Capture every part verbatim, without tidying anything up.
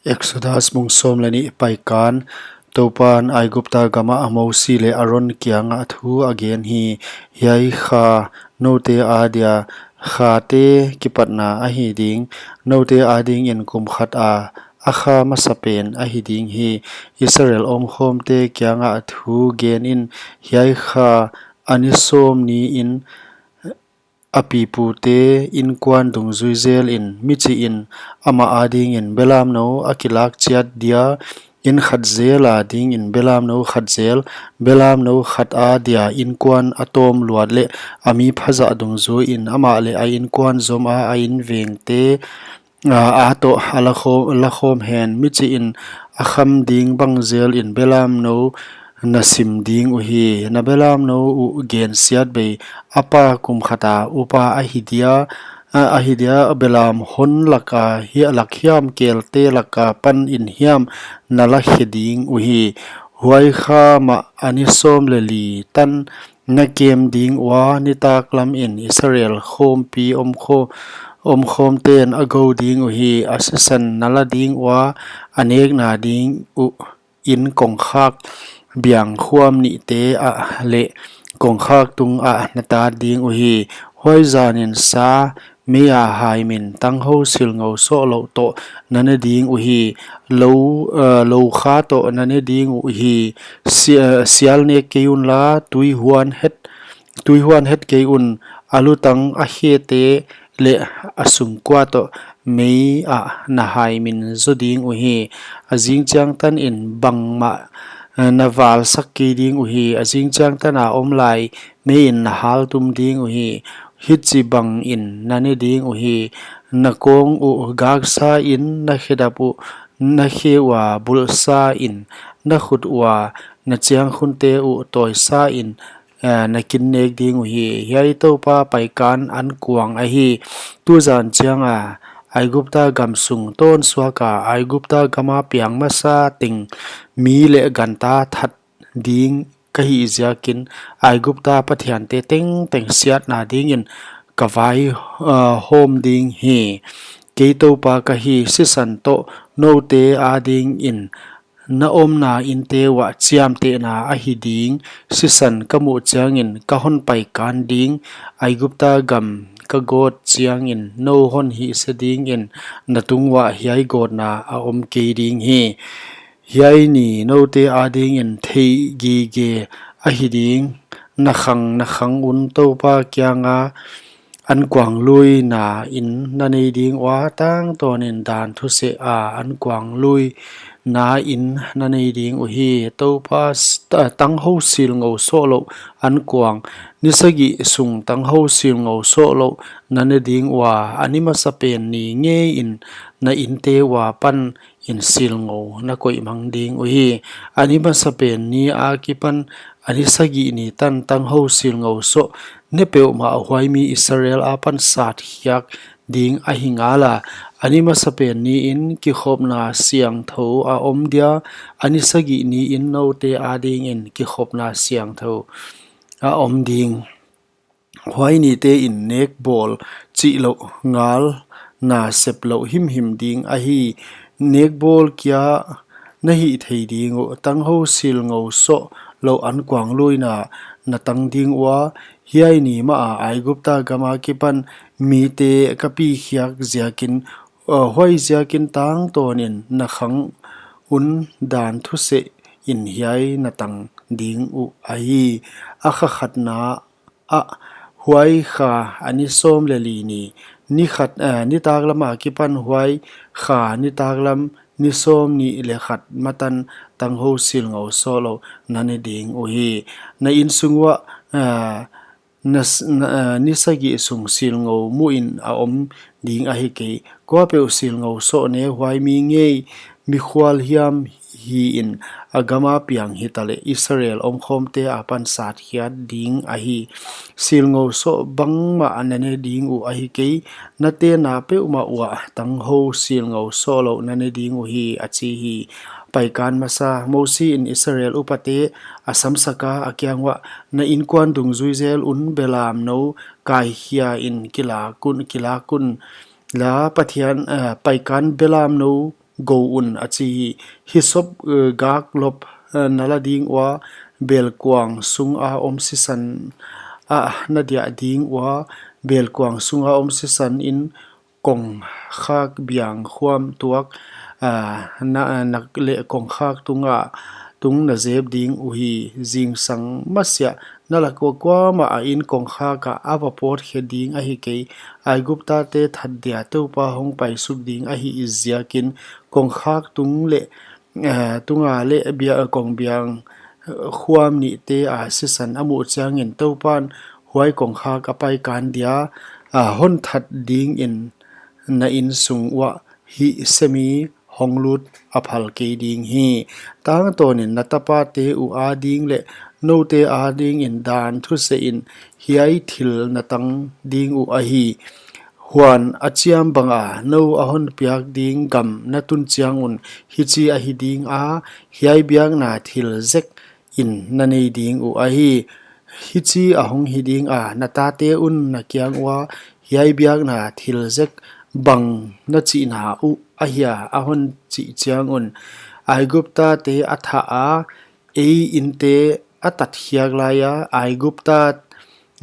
Exodus bung sawm leh nih. Paikan. Toupan Aigupta gamah Mosi leh Aron kiangah thu a gen hi: Hiai kha noute adia khate kipatna ahi ding, noute adingin kum khata a kha masapen ahi ding hi. Israel omkhawmte kiangah thu gen in, hiai kha a ni sawm niin a pipute inkuan dungzui zelin, michihin amah adingin belamnou a kilak chiat dia, inn khat zel adingin belamnou khat zel, belamnou khat adia inkuan a tawm luat leh a mi phazah dungzuiin, amah leh a inkuan zoma a invengte, a, a toh a lakhawm, lakhawm hen, michihin a kham ding bang zelin belamnou na sim ding uhi. Na belamnou uh gensiatbei, a pa kum khata upa ahi dia, a, ahi dia, belam hon laka hi, lak hiam kelte laka panin hiam na la khe ding uhi. Huai kha mah a ni sawm leh li tan na kem ding ua, nitaklamin Israel khawmpi omkhaw-, omkhawmten a gou ding uhi. A sisan na la ding ua, a nekna ding uh in kongkhak biang khuam nihte ah leh kongkhak tungah na tat ding uhi. Huai zanin sa meia haimin tanghou silngou sohlouh toh na ne ding uhi. Lou, eh, lou kha toh na ne ding uhi. Si-, eh, sial nek kei unla, tui huan het, tui huan het kei un. A lutang a khete leh a sungkua toh meiah na haimin zo ding uhi. A zingchiang tanin bangmah, eh, na valsak kei ding uhi. A zingchiang tana omlai meiin na haltum ding uhi. Hichibangin na ne ding uhi. Na kawng uh gaksain, na khedap uh na khe ua bulhsain, na khut ua na chiangkhunte uh tawisain, eh, na kin nek ding uhi. Hiai Toupa Paikan ankuang ahi. Tuzan chianga Aigupta gamsung tawnsuaka Aigupta gama piang masa teng mi leh ganta that ding ka hih ziakin, Aigupta pathiante tengteng siatna dingin ka vai, ah, hawm ding hi. Kei Toupa ka hi. Sisan toh noute adingin na omna innte uah chiamtehna ahi ding. Sisan ka muh chiangin ka hon paikan ding, Aigupta gam ka gawt chiangin nou hon hihse dingin na tung uah hiai gawtna a om kei ding hi. Hiai ni noute adingin theihgige ahi ding. Na khang, na khang un Toupa kianga ankuangluina in na nei ding ua, tangtawnin dan thuseh a ankuangluina in na nei ding uhi. Toupa s-, ta-, tanghou silngou sohlouh ankuang, ni sagih sung tanghou silngou sohlouh na ne ding ua, a ni masapen ni ngeiin na innte ua pan in silngou na koihmang ding uhi. A ni masapen ni akipan a ni sagih ni tan tanghou silngou soh ne peuhmah huai mi Israel apan satkhiak ding ahi ngala. A ni masapen niin kikhopna siangthou a om dia, a ni sagih niin noute adingin kikhopna siangthou a om ding. Huai nitein nekbawl chihlouh ngal na seplouh himhim ding ahi. Nekbawl kia na hih thei ding uh, tanghou silngou sohlouh ankuangluina na tang ding ua. Hiai ni maha Aigupta gam akipan mite ka pikhiak ziakin, uh, huai ziakin tangtawnin na khang un dan thusehin hiai na tang ding uh ahi. A kha khatna ah huai kha a ni sawm leh li ni, ni khat, eh, nitaklam akipan huai kha nitaklam ni sawmnih leh khat matan tanghou silngou sohlouh na ne ding uhi. Na innsung uah, eh, na s-, na, eh, ni sagih sung silngou muhin a om ding ahi kei. Kuapeuh silngou soh ne huai mi ngei mikhual hiam hiin a gama piang hitaleh Israel omkhawmte apan satkhiat ding ahi. Silngou soh bangmah na ne ding uh ahi kei. Na tenna peuhmah uah tanghou silngou sohlouh na ne ding uhi, a chi hi. Paikan masa. Mosi in Israel upate a samsaka, a kiang uah, na inkuan dungzui zel un belamnou kaikhiain kilak un, kilak un la, Pathian, eh, Paikan belamnou gou un, a chi hi. Hisop, eh, gak lop, eh, na la ding ua, belkuang sunga om sisan ah na diah ding ua, belkuang sunga om sisan in kongkhak biang khuam tuak, ah, na, na leh kongkhak tunga, tung na zep ding uhi. Zingsang masiah na la kuakuamah a in kongkhak ah a va pawt khe ding ahi kei. Aigupta te that dia Toupa hong paisuk ding ahih ziakin kongkhak tung leh, eh, tunga leh bia, kongbiang, eh, khuam nihte a sisan a muh chiangin Toupan huai kongkhak a paikan dia, ah, hon that dingin na insung uah hih semi hong lut a phal kei ding hi. Tangtawnin na tapate uh ading leh noute adingin dan thusehin hiai thil na tang ding uh ahi. Huan a chiam banga nou a hon piak ding gam na tun chiang un hichi ahi dinga, hiai biakna thil zek in na nei ding uh ahi. Hichi a hong hi dinga, na tate un na kiang ua, hiai biakna thil zek bang na chihna uh ahia, a hon chih chiang un, Aigupta te a thah a, ei inte a tatkhiak laia, Aigupta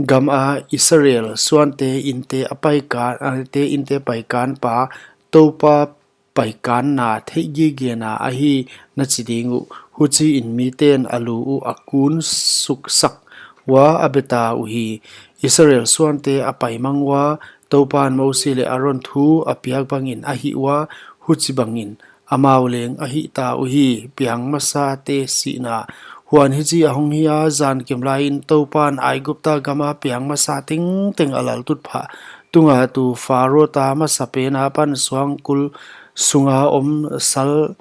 gama Israel suante inte a paikan, a te inte paikan pa, Toupa paikanna theihgigena ahi, na chi ding uh. Huchiin miten a lu uh a kun suksak ua a beta uhi. Israel suante a paimang ua, Toupan Mosi leh Aron thu a piak bangin a hih ua, huchibangin amau leng a hihta uhi. Piang masate sihna. Huan hichi a hong hi a, zan kimlaiin Toupan Aigupta gama piang masa tengteng a laltutphah tunga tu Faro ta masapen apan suangkul sunga om sal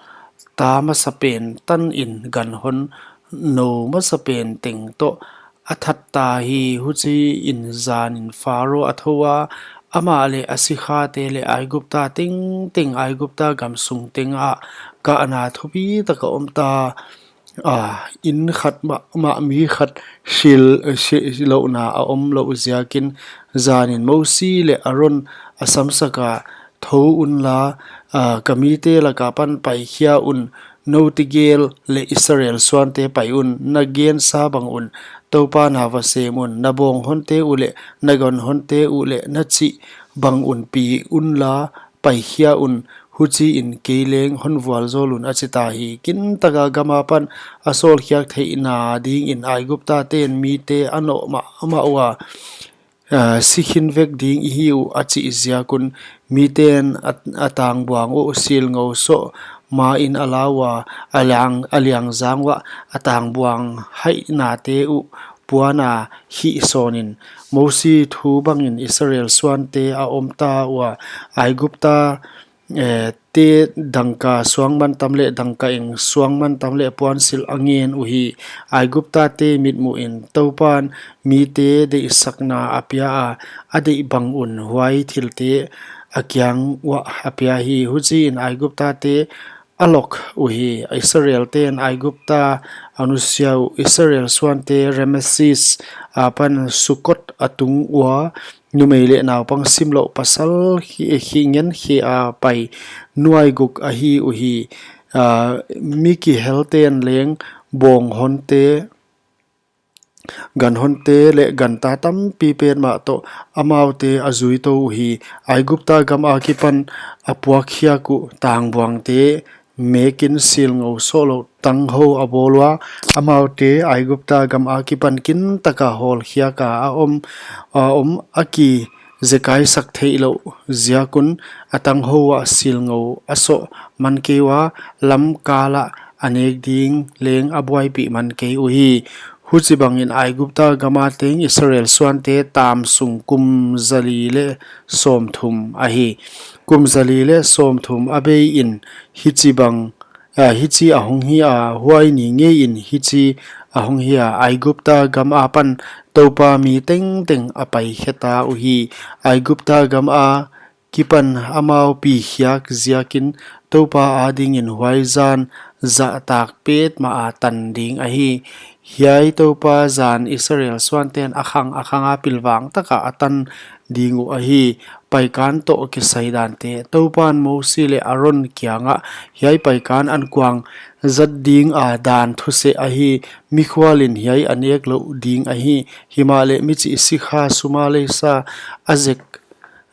ta masapen tanin ganhon nou masapen teng toh a thatta hi. Huchiin zanin Faro a thou a, amah leh a sikhate leh Aigupta tengteng, Aigupta gam sung tengah kahna thupi taka omta, a, inn khat mahmah mi khat sil, si, louhna a om louh ziakin, zanin Mosi leh Aron a samsaka, thou unla, a, ka mite laka pan paikhia un, nou tegel leh Israel suante pai un, na gensa bang un, Toupa na va sem un, na bawnghonte uh leh, na ganhonte uh leh, na chih bang un pi unla, paikhia un, huchiin kei leng hon vualzawl un, a chita hi. Kintaka gama pan a sawlkhiak theihna dingin Aigupta ten mite a noh mahmah ua, a, si khin vek ding i hi uh, a chih ziak un, miten a, a tangbuang uh silngou soh main a la ua, a liang, a liangzang uah a tangbuang haihnate uh puana hih sawnin, Mosi thu bangin Israel suante a omta ua, Aigupta, eh, te dangka suangmantam leh dangka eng suangmantam leh puansilh a ngen uhi. Aigupta te mitmuhin Toupan mite deihsakna a pia a, a deih bang un huai thilte a kiang uah a pia hi. Huchiin Aigupta te a lok uhi. Israel ten Aigupta a nusia uh. Israel suante Ramesis apan Sukot a tung ua, numei leh naupang simlouh, pasal khi, khi ngen khi a pai nuai guk ahi uhi. A, mi kihel ten leng bawnghonte, ganhonte leh ganta tampi petmah toh amaute a zui tou uhi. Aigupta gam akipan a puakkhiak uh tangbuangte mekin silngou sohlouh tanghou a bawl ua, amaute Aigupta gam akipan kintaka hawlkhiaka a om, a om a kizekaisak theihlouh ziak un, a tanghou uah silngou a soh man kei ua, lamkal ah a nek ding leng a buaipih man kei uhi. Huchibangin Aigupta gama teng Israel suante tam sung kum zali leh sawmthum ahi. Kum zali leh sawmthum a beiin hichibang, a, hichi a hong hi a, huai ni ngeiin hichi a hong hi a, Aigupta gam apan Toupa mi tengteng a paikheta uhi. Aigupta gama kipan amau pi khiak ziakin Toupa adingin huai zan zahtak petmah a tan ding ahi. Hiai Toupa zan Israel suanten a khang a khang a pilvang taka a tan ding uh ahi. Paikan toh kisai dante. Toupan Mosi leh Aron kiangah, hiai paikan ankuang zat ding a dan thuseh ahi. Mikhualin hiai a nek louh ding ahi. Himahleh michih sikha sum a leisa a zek,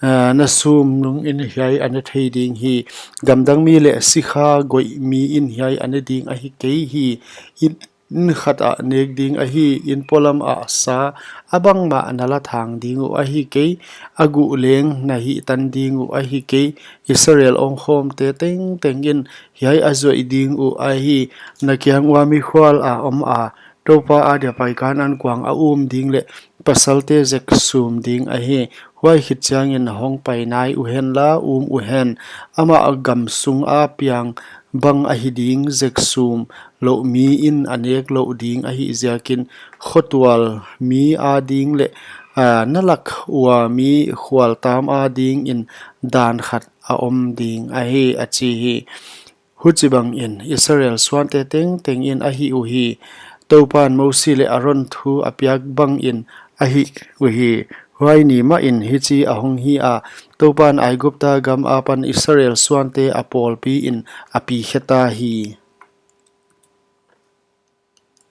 eh, na sum nungin hiai a ne thei ding hi. Gamdang mi leh sikha goih miin hiai a ne ding ahi kei hi. Inn, inn khat ah nek ding ahi. Inn polam ah sa a bangmah na la thang ding uh ahi kei. A guh leng na hihtan ding uh ahi kei. Israel omkhawmte tengtengin hiai a zuaih ding uh ahi. Na kiang ua mikhual a om a Toupa adia paikan ankuang a um ding leh pasalte zek sum ding ahi. Huai khit chiangin na hong pai nai uhenla um uhen. Amah gam sunga piang bang ahi ding, zek sum louh miin a nek louh ding ahih ziakin, khotual mi ading leh, ah, na lak ua mi khualtam adingin dan khat a om ding ahi, a chi hi. Huchibangin Israel suante tengtengin a hih uhi. Toupan Mosi leh Aron thu a piak bangin a hih uhi. Huai ni mahin hichi a hong hi a, Toupan Aigupta gam apan Israel suante a pawlpiin a pi kheta hi.